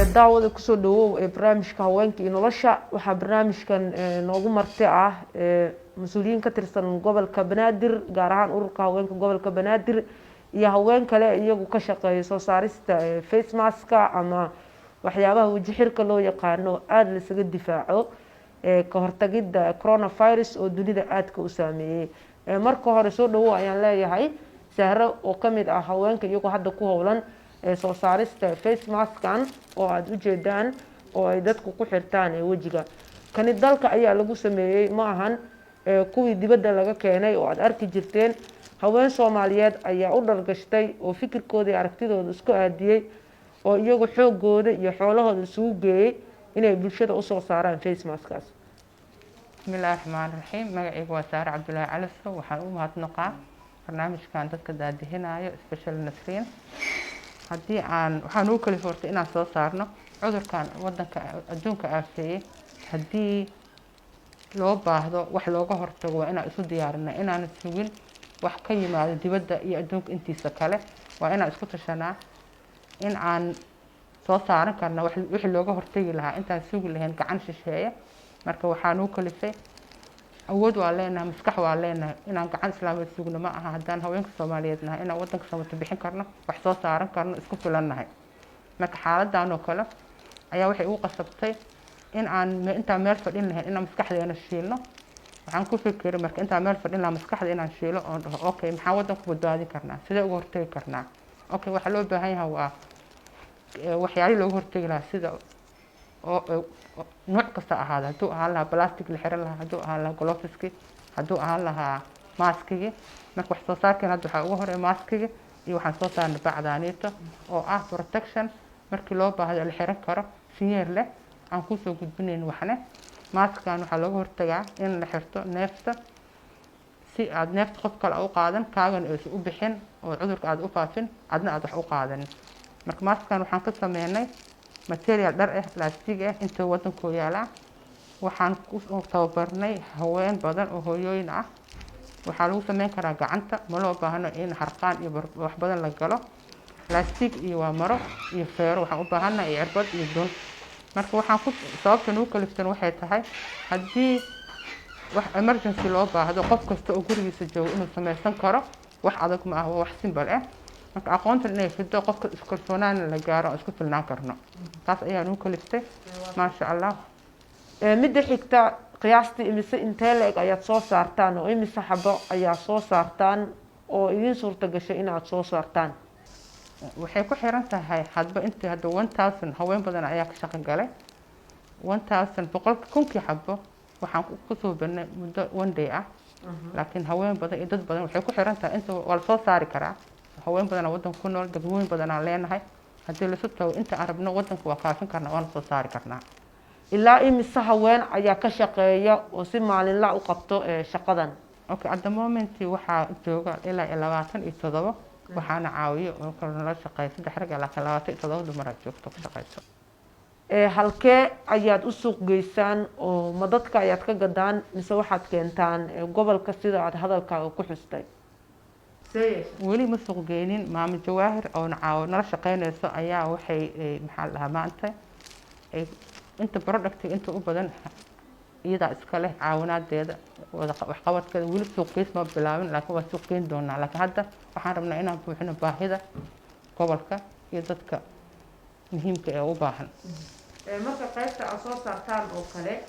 Daawada, kusoo dhawow ee barnaamijka Haweenka iyo Nolosha. Waxaa barnaamijkan noogu marti ah mas-uuliyiin ka tirsan gobolka Banaadir, gaar ahaan Ururka Haweenka Gobolka Banaadir, iyo haween kale iyagu ka shaqeeya soo saarista face maska ama waxyaabaha weji xirka loo yaqaano, aada laisaga difaaco ka hortagidda coronavirus oo dunida aadka u saameeyey. Marka hore soo dhawow ayaan leeyahay Sahro, oo kamid ah haweenka iyagoo hadda ku howlan soo saarista face maskan oo aada ujeedaan oo ay dadku ku xirtaan wejiga. Kani dalka ayaa lagu sameeyey, ma ahan kuwii dibadda laga keenay oo aada arki jirteen. Haween Soomaaliyeed ayaa u dhargashtay oo fikirkooda iyo aragtidooda isku aadiyey oo iyagu xoogooda iyo xoolahooda isugu geeyey inay bulshada usoo saaraan face maskaas. Bismillahi raxmaan raxiim. Magacaygu waa Saare Cabdulaahi Calisow. Waxaan u mahadnaqaa barnaamijkan dadka daadihinayo, special Nasriin. Haddii aan waxaan ugu kali hortay inaan soo saarno cudurkan wadanka adduunka aafeeyey, haddii loo baahdo wax looga hortago, waa inaan isu diyaarina, inaan sugin wax ka yimaado dibadda iyo adduunka intiisa kale. Waa inaan isku tashanaa in aan soo saaran karna wixii looga hortagi lahaa intaan sugi lahayn gacan shisheeye. Marka waxaan u kalifay, awood waa leenahay, maskax waa leenahay, inaan gacan islaameed sugno ma aha. Haddaan haweenka Soomaaliyeed nahay, inaan wadanka samato bixin karno, wax soo saaran karno, isku filan nahay. Marka xaaladan oo kale ayaa waxay ugu qasabtay in aan intaan meel fadhin lahayn inaan maskaxdeena shiilno. Waxaan ku fikiray marka intaan meel fadhin lahaa maskaxda inaan shiilo oon dhaho, "Okay, maxaan wadanka ku badbaadin karnaa? Sidee uga hortagi karnaa?" Okay, waxaa loo baahan yahay waa waxyaalihii looga hortagi lahaa, sida oo nooc kasta ahaada, hadduu ahaan lahaa plastic la xiran lahaa, hadduu ahaan lahaa gloveski, hadduu ahaan lahaa maskigi. Marka wax soo saarkeen hadda waxaa ugu horeeya maskigi, iyo waxaan soo saarnay bacdaaniito oo ah protection markii loo baahdo la xiran karo, sinyeer leh, aan kusoo gudbinayn waxne. Maaskan waxaa looga hortagaa in la xirto neefta, si aad neefta qof kale u qaadan, kaagana aysan u bixin oo cudurka aad u faafin, adna aad wax u qaadanin. Marka maaskan waxaan ka sameynay material dhar ah, lastig ah, inta wadankoo yaalaa. Waxaan ku tababarnay haween badan oo hooyooyin ah. Waxaa lagu sameyn karaa gacanta, ma loo baahno in harqaan iyo wax badan la galo. Lastig iyo waa maro iyo feero waxaan u baahannahay, iyo cirbad iyo dun. Marka waxaan ku sababta nagu kaliftan waxay tahay, haddii wax emergency loo baahdo, qof kasta oo gurigiisa joogo inuu sameysan karo. Wax adag ma ah, waa wax simple ah. Marka aqoontan inay fido, qofka iskalsoonaana la gaaro, aan isku filnaan karno, taas ayaa nagu kaliftay, maasha Allah. Midda xigta, qiyaastii imise intee la-eg ayaad soo saartaan, oo imise xabo ayaa soo saartaan oo idiin suurta gashay inaad soo saartaan? Waxay ku xiran tahay hadba intii. Hadda 1000 haween badan ayaa ka shaqo galay. 1000, boqol kunkii xabo waxaan ku suubinay muddo one day ah, laakiin haween badan iyo dad badan waxay ku xiran tahay inta waa lasoo saari karaa. Haween badanaa wadanka ku nool, degmooyin badanaan leenahay. Haddii lasu tago inta aan rabno, wadanka waa kaafin karnaa, waana soo saari karnaa. Ilaa imise haween ayaa ka shaqeeya oo si maalinla u qabto shaqadan? Okay, at the moment waxaa jooga ilaa iyo 27. Waxaana caawiyo oo kale nala shaqeeya saddex rag, laakiin 27 dumaraa joogto ka shaqeyso. Halkee ayaad u suuq geysaan, oo ma dadka ayaad ka gadaan mise waxaad keentaan gobolka, sida aad hadalkaaga ku xustay? Weli ma suuq geynin. Maamo Jawaahir oo nacaawo nala shaqeynayso ayaa waxay maxaa la dhahaa, maanta ay inta productiga inta u badan iyadaa iska leh, caawinaadeeda wada waxqabadkeeda. Weli suuq geys ma bilaabin, laakiin waa suuq geyn doonaa. Laakiin hadda waxaan rabnaa inaan buuxino baahida gobolka iyo dadka muhiimka ee u baahan. Marka qaybta aad soo saartaan oo kale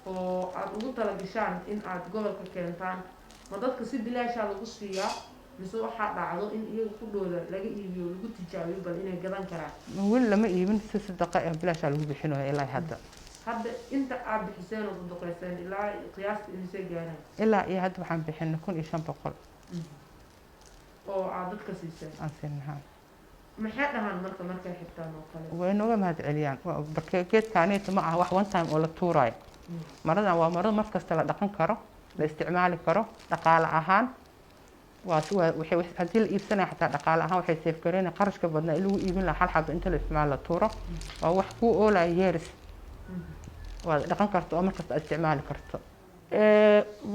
oo aada ugu talagashaan in aad gobolka keentaan, ma dadka si bilaashaa lagu siiyaa, mise waxaa dhacdo in iyaga kudhooda laga iibiyo, lagu tijaabiyo bal inay gadan karaan? Weli lama iibin, si sadaqa eh bilaashaa lagu bixinayo ilaa hadda. Hadda inta aad bixiseen oo sadaqayseen, ilaa qiyaasta imisay gaaraan? Ilaa iyo hadda waxaan bixinay 1500. Oo aad dadka siiseen? Aan siinahaa. Maxay dhahaan marka markay xirtaan oo kale? Way nooga mahad celiyaan. Marka geedkaaniita ma aha wax one time oo la tuuraayo. Maradan waa maro mar kasta la dhaqan karo, la isticmaali karo. Dhaqaale ahaan waa waxay haddii la iibsanaya xataa, dhaqaale ahaan waxay save gareynaya qarashka badnaa in lagu iibin lahaa hal xabo inta la isticmaalo la tuuro. Waa wax kuu oolaya years, waad dhaqan karto oo mar kasta aad isticmaali karto.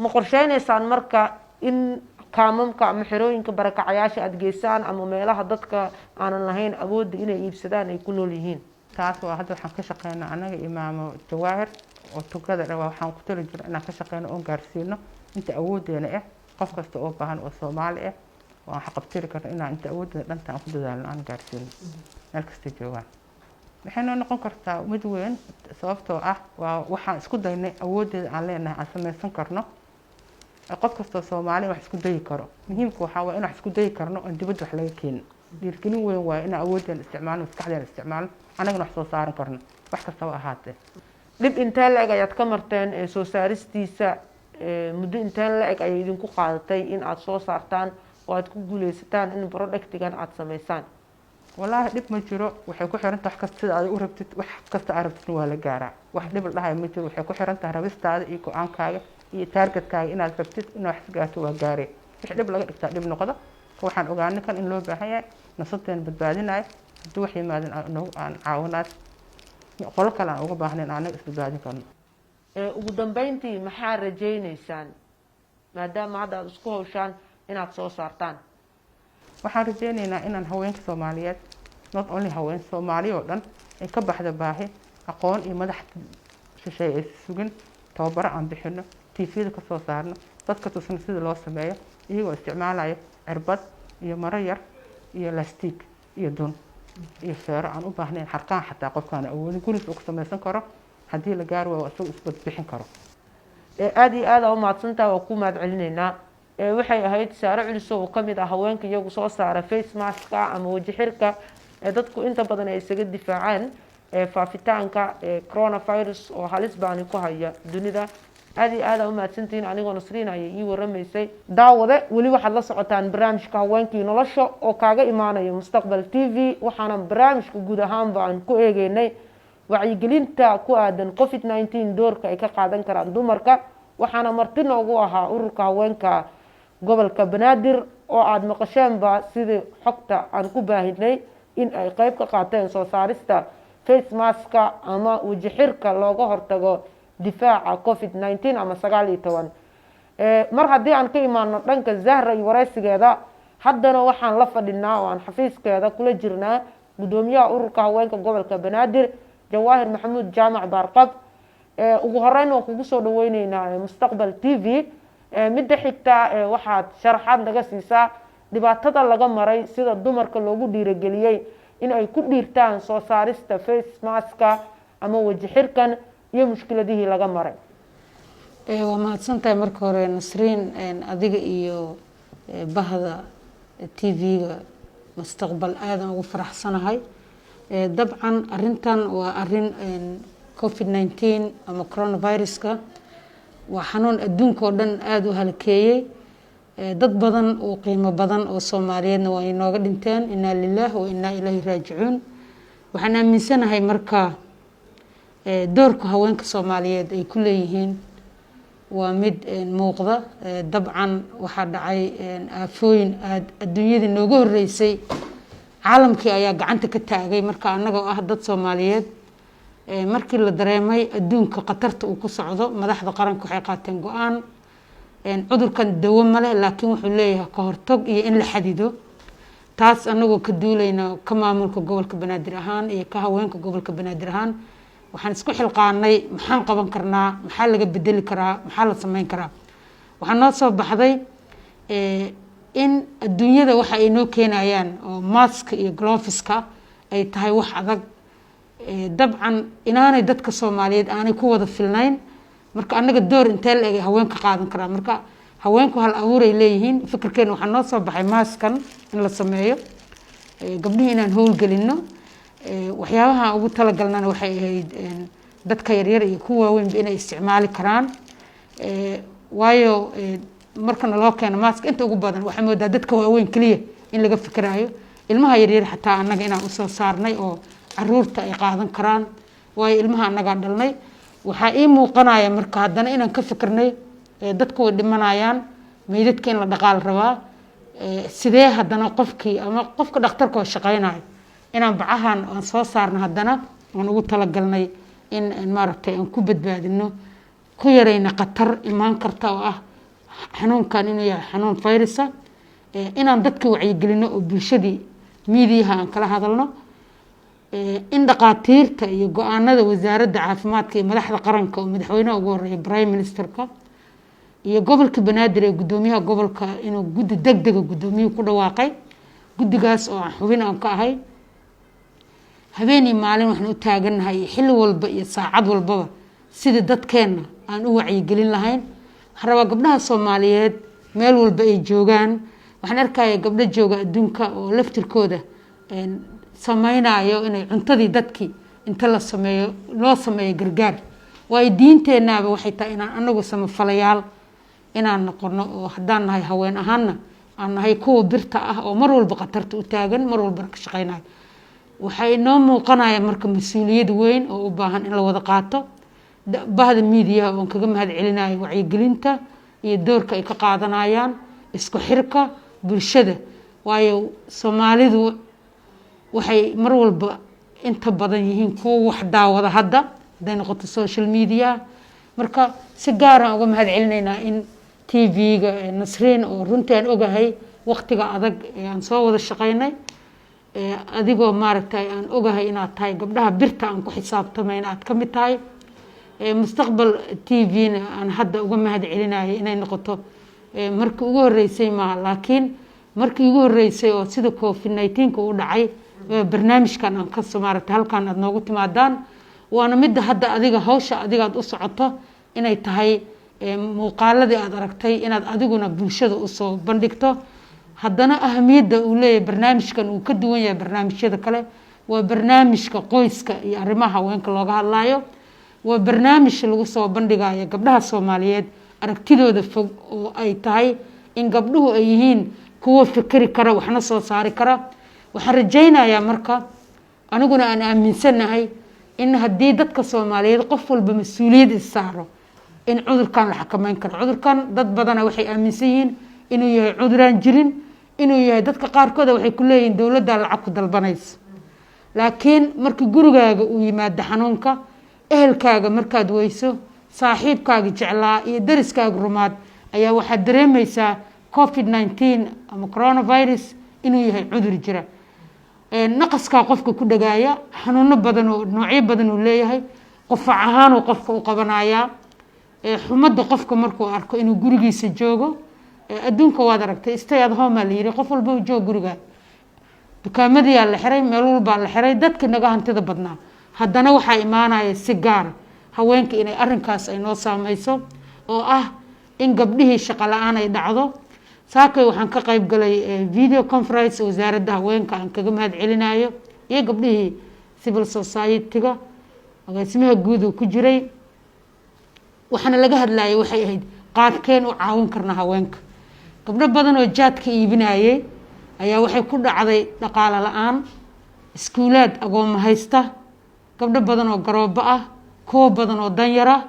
Ma qorsheyneysaan marka in kaamamka ama xerooyinka barakacayaasha aada geysaan, ama meelaha dadka aanan lahayn awoodda inay iibsadaan ay ku nool yihiin? Taas waa hadda waxaan ka shaqeynaa anaga Imaamo Jawaahir oo tugada dhan. Waxaan ku tali jirna inaan ka shaqeyno oon gaarsiino inta awoodeena ah, qof kasta oo baahan oo Soomaali ah oo aan xaqabtiri karno, inaan inta awoodeena dhanta aan ku dadaalno, aan gaarsiino meel kasta joogaan. Waxay noo noqon kartaa mid weyn, sababtoo ah waa waxaan isku daynay awoodeeda aan leenahay, aan samaysan karno. Qof kastoo Soomaali wax isku dayi karo. Muhiimka waxaa waa in wax isku dayi karno oon dibadda wax laga keenin. Dhiirgelin weyn waaye inaan awoodeena isticmaalno, maskaxdeena isticmaalno, annagana wax soo saaran karno, wax kastaba ahaatee. Dhib intee la-eg ayaad ka marteen soo saaristiisa? Muddo intee la-eg ayay idinku qaadatay in aada soo saartaan oo aada ku guuleysataan in productigan aada sameysaan? Wallaahi dhib ma jiro. Waxay ku xiran tahay wax kasta sida aad u rabtid. Wax kasta aad rabtidna waa la gaaraa. Wax dhib la dhahayo ma jiro. Waxay ku xiran tahay rabistaada iyo go-aankaaga iyo targetkaaga. Inaad rabtid inaad wax gaarto, waa gaaree. Wix dhib laga dhigtaa dhib noqdo. Waxaan ogaanay kan in loo baahan yahay, nafsadeena badbaadinayo, haddii wax yimaadin aan caawinaad qolo kale aan uga baahnayn, anaga isbadbaadin karno. Ugu dambeyntii, maxaa rajayneysaan maadaama hadda aada isku hawshaan inaad soo saartaan? Waxaan rajaynaynaa inaan haweenka Soomaaliyeed, not only haween, Soomaali oo dhan ay ka baxda baahi, aqoon iyo madax shisheeye ay sugin. Tababaro aan bixino, TV-da ka soo saarno, dadka tusno sida loo sameeyo, iyagoo isticmaalaya cirbad iyo maro yar iyo lastig iyo dun iyo feero, aan u baahnayn xarqaan xataa. Qofkaan awoodin gurigiis uu ku samaysan karo, haddii la gaari waayo isagoo isbadbixin karo. Aada iyo aada u mahadsantaha, waa ku mahad celinaynaa. Waxay ahayd Saare Culiso oo kamid ah haweenka iyagu soo saara face maska ama waji xirka ee dadku inta badan ay isaga difaacaan faafitaanka coronavirus oo halis baani ku haya dunida. Aada iyo aada u mahadsantihiin. Anigoo Nasriin ayay ii waramaysay. Daawade, weli waxaad la socotaan barnaamijka Haweenkii Nolosha oo kaaga imaanaya Mustaqbal TV. Waxaana barnaamijka guud ahaanba aan ku eegeynay wacyigelinta ku aadan COVID-19, doorka ay ka qaadan karaan dumarka. Waxaana marti noogu ahaa ururka haweenka gobolka Banaadir oo aada maqasheenba sidii xogta aan ku baahinay in ay qeyb ka qaateen soo saarista face maska ama weji xirka looga hortago difaaca COVID-19 ama 19. Mar haddii aan ka imaano dhanka Zahra iyo wareysigeeda, haddana waxaan la fadhinaa oo aan xafiiskeeda kula jirnaa guddoomiyaha ururka haweenka gobolka Banaadir, Jawaahir Maxamuud Jaamac Baarqab. Ugu horeyn waan kugu soo dhaweyneynaa Mustaqbal TV. Midda xigta, waxaad sharaxaad naga siisaa dhibaatada laga maray, sida dumarka loogu dhiirageliyey in ay ku dhiirtaan soo saarista face maska ama weji xirkan iyo mushkiladihii laga maray. Waa mahadsantahay marka hore, Nasriin, adiga iyo bahda TV-ga Mustaqbal. Aadan ugu faraxsanahay. Dabcan arintan waa arin COVID-19 ama coronaviruska, waa xanuun adduunka oo dhan aada u halkeeyey. Dad badan oo qiimo badan oo Soomaaliyeedna waa inooga dhinteen. Inaa lilaah wa inaa ilaahi raajicuun. Waxaan aaminsanahay marka doorka haweenka Soomaaliyeed ay ku leeyihiin waa mid muuqda. Dabcan waxaa dhacay aafooyin aada adduunyadii nooga horeysay, caalamkii ayaa gacanta ka taagay. Marka annaga oo ah dad Soomaaliyeed, markii la dareemay adduunka khatarta uu ku socdo, madaxda qaranka waxay qaateen go-aan. Cudurkan dawo ma leh, laakiin wuxuu leeyahay ka hortag iyo in la xadido. Taas anagoo ka duulayna, ka maamulka gobolka Banaadir ahaan iyo ka haweenka gobolka Banaadir ahaan, waxaan isku xilqaanay maxaan qaban karnaa, maxaa laga bedeli karaa, maxaa la sameyn karaa. Waxaa noo soo baxday in adduunyada waxa ay noo keenayaan oo maska iyo gloveska ay tahay wax adag, dabcan inaanay dadka Soomaaliyeed aanay ku wada filnayn. Marka annaga door intee la eg haweenka qaadan karaa? Marka haweenku hal abuur ay leeyihiin. Fikirkeena waxaa noo soo baxay maaskan in la sameeyo, gabdhihii inaan howlgelino. Waxyaabaha ugu talagalnana waxay ahayd dadka yaryar iyo kuwa waaweynba inay isticmaali karaan, waayo marka naloo keeno maaska, inta ugu badan waxaa moodaa dadka waaweyn keliya in laga fikiraayo. Ilmaha yaryar xataa annaga inaan usoo saarnay oo caruurta ay qaadan karaan, waayo ilmaha annagaa dhalnay. Waxaa ii muuqanaya marka haddana inaan ka fikirnay dadku way dhimanayaan, meydadka in la dhaqaal rabaa. Sidee haddana qofkii ama qofka dhakhtarka oo shaqeynayo inaan bacahan aan soo saarno, haddana aan ugu talagalnay in maaragtay aan ku badbaadino, ku yarayna khatar imaan karta oo ah xanuunkan inuu yahay xanuun fayrusa, inaan dadka wacyigelino oo bulshadii miidiyaha aan kala hadalno. In dhaqaatiirta iyo go-aanada wasaaradda caafimaadka iyo madaxda qaranka oo madaxweynaha ugu horeeya, prime ministerka iyo gobolka Banaadir ee guddoomiyaha gobolka, inuu guddi deg dega guddoomiyuhu ku dhawaaqay, guddigaas oo aan xubin aan ka ahay. Habeen iyo maalin waxaan u taagannahay xilli walba iyo saacad walbaba sidii dadkeenna aan u wacyigelin lahayn. Waxaan rabaa gabdhaha Soomaaliyeed meel walba ay joogaan, waxaan arkaya gabdho jooga adduunka oo laftirkooda sameynayo inay cuntadii dadkii inta la sameeyo loo sameeyo gargaar. Waayo, diinteennaaba waxay tahay inaan anagu samafalayaal inaan noqono, oo haddaan nahay haween ahaanna aan nahay kuwa birta ah oo mar walba khatarta u taagan, mar walbana ka shaqeynayo. Waxaa inoo muuqanaya marka mas-uuliyad weyn oo u baahan in la wada qaato. Bahda miidiyaha oon kaga mahad celinayo wacyigelinta iyo doorka ay ka qaadanayaan isku xirka bulshada, waayo Soomaalidu waxay mar walba inta badan yihiin kuwa wax daawada hadda hadday noqoto social media. Marka si gaaraan uga mahad celinaynaa in TV-ga Nasriin, oo runtii aan ogahay waqtiga adag ee aan soo wada shaqeynay, adigoo maaragtay aan ogahay inaad tahay gabdhaha birta aan ku xisaabtamayn aad ka mid tahay. Mustaqbal TV-na aan hadda uga mahad celinayo inay noqoto markii ugu horeysay maaha, laakiin markii ugu horeysay oo sida COVID 19-ka u dhacay barnaamijkan aan kasoo maaragtay halkan aada noogu timaadaan. Waana midda hadda adiga hawsha adigaad u socoto inay tahay muuqaaladii aada aragtay inaad adiguna bulshada usoo bandhigto. Haddana ahamiyadda uu leeyahay barnaamijkan uu ka duwan yahay barnaamijyada kale waa barnaamijka qoyska iyo arrimaha haweenka looga hadlayo. Waa barnaamij lagu soo bandhigayo gabdhaha Soomaaliyeed aragtidooda fog, oo ay tahay in gabdhuhu ay yihiin kuwo fikri kara, waxna soo saari kara. Waxaan rajaynayaa marka aniguna aan aaminsanahay in haddii dadka Soomaaliyeed qof walba mas-uuliyad is saaro in cudurkan la xakameyn karo. Cudurkan dad badana waxay aaminsan yihiin inuu yahay cuduraan jirin, inuu yahay, dadka qaarkooda waxay ku leeyihiin dowladdaa lacag ku dalbanaysa. Laakiin markii gurigaaga uu yimaado xanuunka, ehelkaaga markaad weyso, saaxiibkaaga jeclaa iyo dariskaaga rumaad, ayaa waxaad dareemeysaa COVID 19 ama coronavirus inuu yahay cudur jira. Naqaskaa qofka ku dhagaaya, xanuuno badan oo noocyo badan uu leeyahay, qufac ahaanuu qofka u qabanayaa, xumadda qofka markuu arko inuu gurigiisa joogo. Adduunka waad aragtay, stay at home aa la yiri, qof walba joog gurigaa. Dukaamadiyaa la xiray, meel walbaa la xiray, dadka naga hantida badnaa. Haddana waxaa imaanaya si gaara haweenka inay arrinkaas ay noo saameyso, oo ah in gabdhihii shaqo la-aan ay dhacdo. Saakay waxaan ka qayb galay video conference wasaaradda haweenka aan kaga mahad celinayo iyo gabdhihii civil society-ga, agaasimaha guud uu ku jiray. Waxaana laga hadlayay waxay ahayd qaabkeen u caawin karna haweenka. Gabdho badan oo jaadka iibinayay ayaa waxay ku dhacday dhaqaalo la-aan, iskuulaad agooma haysta, gabdho badan oo garoobo ah, kuwo badan oo danyara,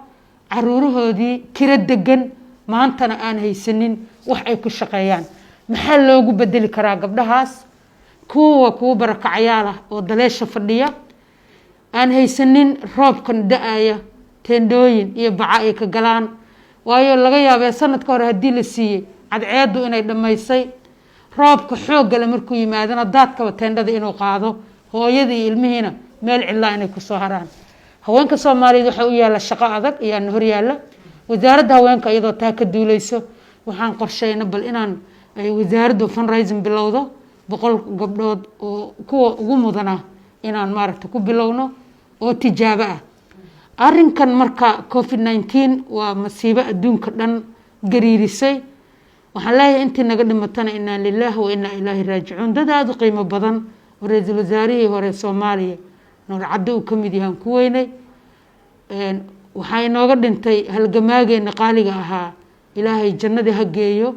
caruurahoodii kiro degan, maantana aan haysanin wax ay ku shaqeeyaan. Maxaa loogu bedeli karaa gabdhahaas? Kuwa waa kuwo barakacayaal ah oo daleesha fadhiya, aan haysanin roobkan da-aya teendhooyin iyo baca ay ka galaan, waayo laga yaabee sanadka hore haddii la siiyey cadceeddu inay dhammaysay, roobka xooggale markuu yimaadana daadkaba teendhada inuu qaado, hooyadii iyo ilmihiina meel cidlaa inay kusoo haraan. Haweenka Soomaaliyeed waxaa u yaalla shaqo adag ayaana horyaalla. Wasaaradda haweenka iyadoo taa ka duuleyso, waxaan qorsheyna bal inaan wasaaraddu fundraising bilowdo, 100 gabdhood oo kuwa ugu mudana inaan maaragta ku bilowno oo tijaabo ah arrinkan. Marka COVID 19 waa masiibo adduunka dhan gariirisay. Waxaan leeyahay intii naga dhimatana inaa lilahi wa inaa ilaahi raajicuun. Dad aada u qiimo badan oo ra-iisul wasaarihii hore Soomaaliya Nuur Caddo uu ka mid yahaan ku weynay. Waxaa inooga dhintay halgamaageena qaaliga ahaa, Ilaahay jannadii ha geeyo,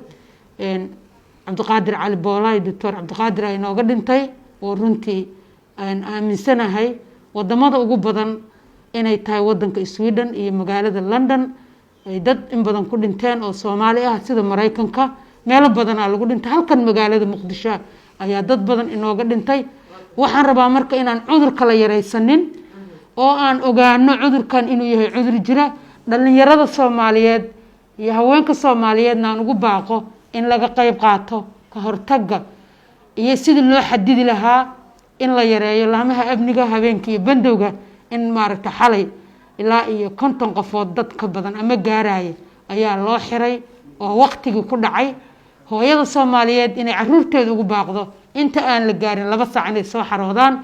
Cabdiqaadir Cali Boolaay, Doctor Cabdiqaadir aa inooga dhintay, oo runtii aan aaminsanahay wadamada ugu badan inay tahay wadanka Sweden iyo magaalada London ay dad in badan ku dhinteen oo Soomaali ah. Sida Maraykanka meelo badanaa lagu dhintay, halkan magaalada Muqdisho ayaa dad badan inooga dhintay. Waxaan rabaa marka inaan cudurka la yaraysanin oo aan ogaano cudurkan inuu yahay cudur jira. Dhalinyarada Soomaaliyeed iyo haweenka Soomaaliyeedna aan ugu baaqo in laga qeyb qaato ka hortagga iyo sidii loo xadidi lahaa. In la yareeyo laamaha amniga habeenka iyo bandowga, in maaragta xalay ilaa iyo 50 qofood, dad ka badan ama gaaraya ayaa loo xiray oo waqtigii ku dhacay. Hooyada Soomaaliyeed inay caruurteeda ugu baaqdo inta aan la gaarin 2 saac inay soo xaroodaan.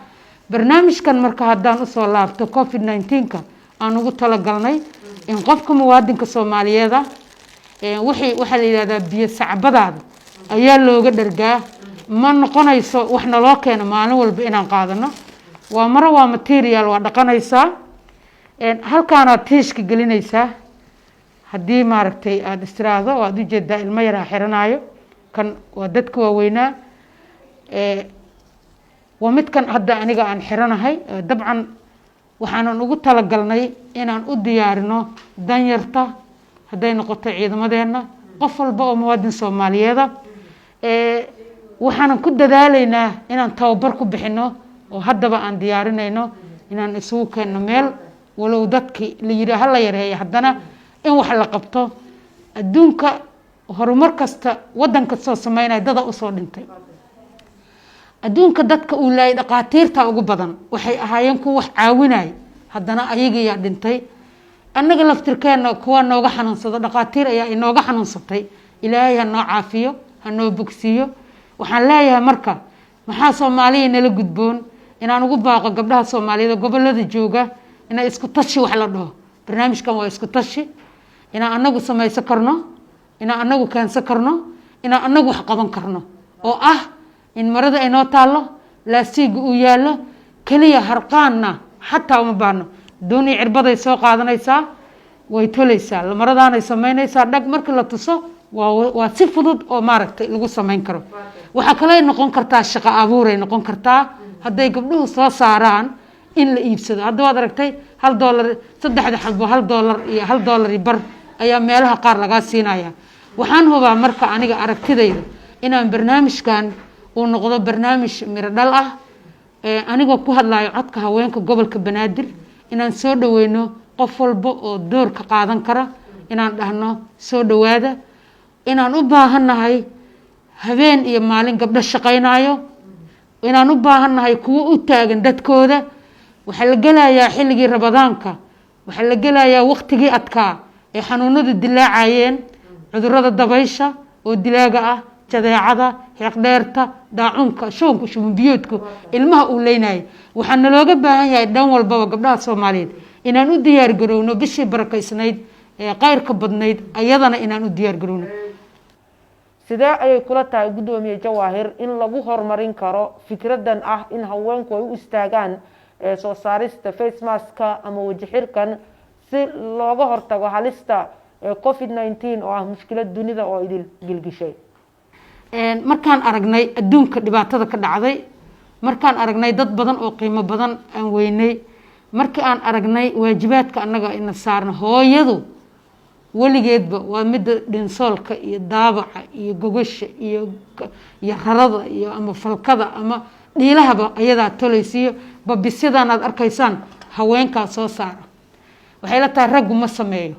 Barnaamijkan marka haddaan usoo laabto, COVID 19-ka aan ugu talagalnay in qofka muwaadinka Soomaaliyeed ah wixii waxaa la yidhahdaa biyo sacbadaada ayaa looga dhargaa. Ma noqonayso wax naloo keeno maalin walba inaan qaadano. Waa maro, waa material, waa dhaqanaysaa, halkaanaad tiishka gelinaysaa. Haddii maaragtay aada istiraahdo, waad ujeedaa, ilmo yaraa xiranaayo. Kan waa dadka waaweynaa, waa midkan hadda aniga aan xiranahay. Dabcan waxaanan ugu talagalnay inaan u diyaarino danyarta, hadday noqoto ciidamadeenna, qof walba oo muwaadin Soomaaliyeeda. Waxaanan ku dadaalaynaa inaan tababar ku bixino oo haddaba aan diyaarinayno inaan isugu keenno meel walow dadki la yidhi hala yareeyo, haddana in wax la qabto. Adduunka horumar kasta, waddan kastoo sameynaya, dada usoo dhintay. Adduunka dadka uu laayay dhaqaatiirta ugu badan, waxay ahaayeen kuwa wax caawinaya, haddana ayagiyaa dhintay. Annaga laftirkeenna kuwa nooga xanuunsado dhaqaatiir ayaa inooga xanuunsatay. Ilaahay ha noo caafiyo, ha noo bogsiiyo. Waxaan leeyahay marka, maxaa Soomaaliya nala gudboon? Inaan ugu baaqo gabdhaha Soomaaliyeed oo gobolada jooga inay isku tashi wax la dhaho. Barnaamijkan waa isku tashi, inaan anagu samaysan karno, inaan anagu keensan karno, inaan anagu wax qaban karno, oo ah in marada ay noo taallo, laasiiga uu yaallo keliya. Harqaanna xataa uma baahno, doonii cirbaday soo qaadanaysaa, way tolaysaa, maradaanay samaynaysaa. Dhag marka la tuso waa si fudud oo maaragtay lagu samayn karo. Waxaa kaloo noqon kartaa shaqo abuuray noqon kartaa hadday gabdhuhu soo saaraan in la iibsado. Hadda waad aragtay, $1 saddexda xabo, $1 iyo $1.50 ayaa meelaha qaar lagaa siinaya. Waxaan hubaa marka aniga aragtidayda inaan barnaamijkan uu noqdo barnaamij miro dhal ah. Anigoo ku hadlayo codka haweenka gobolka Banaadir, inaan soo dhaweyno qof walba oo door ka qaadan kara, inaan dhahno soo dhawaada, inaan u baahannahay habeen iyo maalin gabdho shaqaynayo, inaan u baahannahay kuwo u taagan dadkooda. Waxaa la gelayaa xilligii Ramadaanka, waxaa la gelayaa waqtigii adkaa ee xanuunadu dilaacayeen, cudurada dabaysha oo dilaaga ah, jadeecada, xiiqdheerta, daacuunka, shubanka, shubanbiyoodku ilmaha uu leynayay. Waxaa nalooga baahan yahay dhan walbaba gabdhaha Soomaaliyeed inaan u diyaar garowno bishii barakaysnayd ee kayrka badnayd, ayadana inaan u diyaar garowno. Sidee ayay kula tahay, guddoomiye Jawaahir, in lagu horumarin karo fikradan ah in haweenku ay u istaagaan soo saarista face maska ama weji xirkan si looga hortago halista COVID 19 oo ah mushkilad dunida oo idil gilgishay? Markaan aragnay adduunka dhibaatada ka dhacday, markaan aragnay dad badan oo qiimo badan aan weynay, markii aan aragnay waajibaadka annaga ina saarna, hooyadu weligeedba waa midda dhinsoolka iyo daabaca iyo gogosha iyo rarada iyo ama falkada ama dhiilahaba ayadaa tolaysiiyo. Babisyadan aad arkaysaan haweenkaa soo saara. Waxay la tahay raggu ma sameeyo.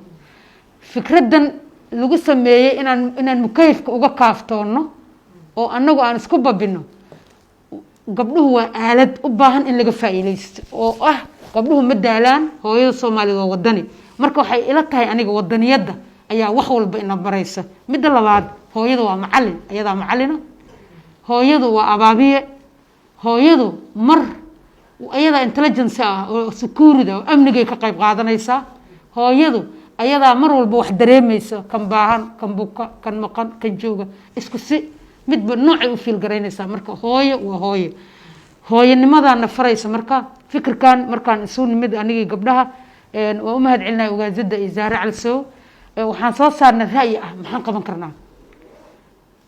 Fikraddan lagu sameeyey inaan mukayfka uga kaaftoonno oo annagu aan isku babino, gabdhuhu waa aalad u baahan in laga faa'iidaysto, oo ah gabdhuhu ma daalaan. Hooyada Soomaaliyeed waa wadani. Marka waxay ila tahay aniga wadaniyadda ayaa wax walba ina baraysa. Midda labaad, hooyadu waa macalin, ayadaa macalina. Hooyadu waa abaabiye. Hooyadu mar ayadaa intelligence ah oo security oo amnigay ka qayb qaadanaysaa. Hooyadu ayadaa mar walba wax dareemaysa, kan baahan, kan buka, kan maqan, kan jooga, isku si midba noocay u fiilgaraynaysaa. Marka hooyo waa hooyo, hooyanimadaana faraysa. Marka fikirkan markaan isu nimid anigii gabdhaha, waa u mahad celinaya ugaasada iyo Zahre Calsow, waxaan soo saarnay ra'yi ah maxaan qaban karnaa,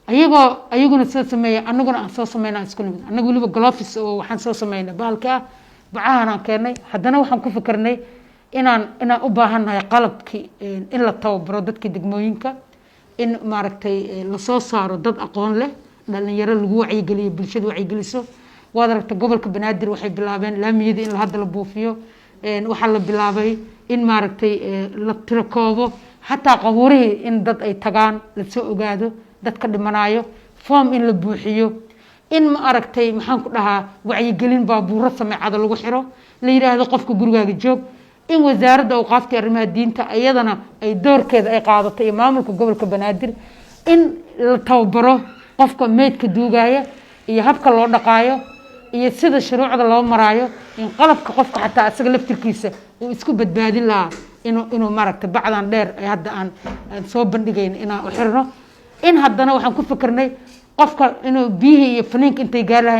ayagoo ayaguna soo sameeya, anaguna aan soo sameyna, isku nimid. Annaga weliba gloves oo waxaan soo sameynay bahalka ah, bacahan aan keenay. Haddana waxaan ku fikirnay inaan u baahannahay qalabkii, in la tababaro dadka degmooyinka, in maaragtay lasoo saaro dad aqoon leh, dhalinyaro lagu wacyigeliyo, bulshada wacyigeliso. Waad aragta, gobolka Banaadir waxay bilaabeen laamiyadii in hadda la buufiyo. Waxaa la bilaabay in maaragtay la tirakoobo xataa qabuurihii, in dad ay tagaan, lasoo ogaado dadka dhimanayo, form in la buuxiyo. In ma aragtay, maxaan ku dhahaa, wacyigelin baabuuro sameecada lagu xiro, la yidhaahdo qofka gurigaaga joog. In wasaaradda awqaafta arrimaha diinta iyadana ay doorkeeda ay qaadato, iyo maamulka gobolka Banaadir, in la tababaro qofka meydka duugaya iyo habka loo dhaqaayo iyo sida shuruucda loo maraayo, in qalabka qofka xataa isaga laftirkiisa uu isku badbaadin lahaa inuu maaragtay bacdan dheer ay hadda aan soo bandhigayn inaan u xirno. In haddana waxaan ku fikirnay qofka inuu biyihii iyo faniinka intay gaari lahayn.